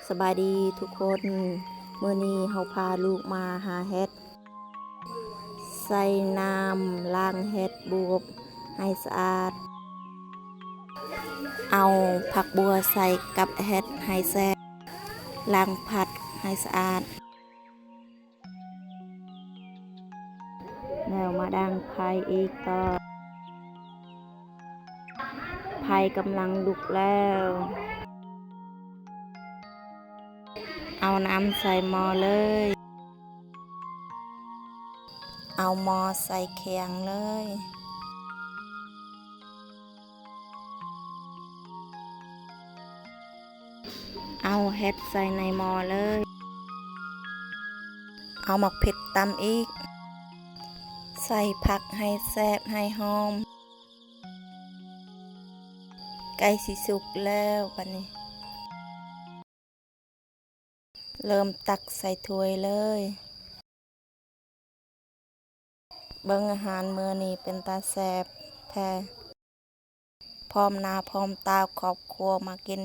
ສະບາຍດີທຸກຄົນ, ມື້ນີ້ເຮົາພາລູກມາຫາເຫັດ, ໃສ່ນ້ຳລ້າງເຫັດບວບໃຫ້ສະອາດ, ເອົາຜັກບົວໃສ່ກັບເຫັດໃຫ້ແຊບ, ລ້າງຜັກໃຫ້ສະອາດ. ແລ້ວມາດັງໄຟອີກຕໍ່. ໄຟກຳລັງລຸກແລ້ວ. ເອົານ້ຳໃສ່ໝໍ້ເລີຍ. ເອົາໝໍ້ໃສ່ຄຽງເລີຍ. ເອົາເຫັດໃສ່ໃນໝໍ້ເລີຍ. ເອົາໝາກເຜັດຕຳອີກ. ໃສ່ຜັກໃຫ້ແຊບໃຫ້ຫອມ. ໃກ້ຊິສຸກແລ້ວບາດນີ້. ເລີ່ມຕັກໃສ່ຖ້ວຍເລີຍ. ເບິ່ງອາຫານມື້ນີ້ເປັນຕາແຊບແທ້. ພ້ອມໜ້າພ້ອມຕາຄອບຄົວມາກິນ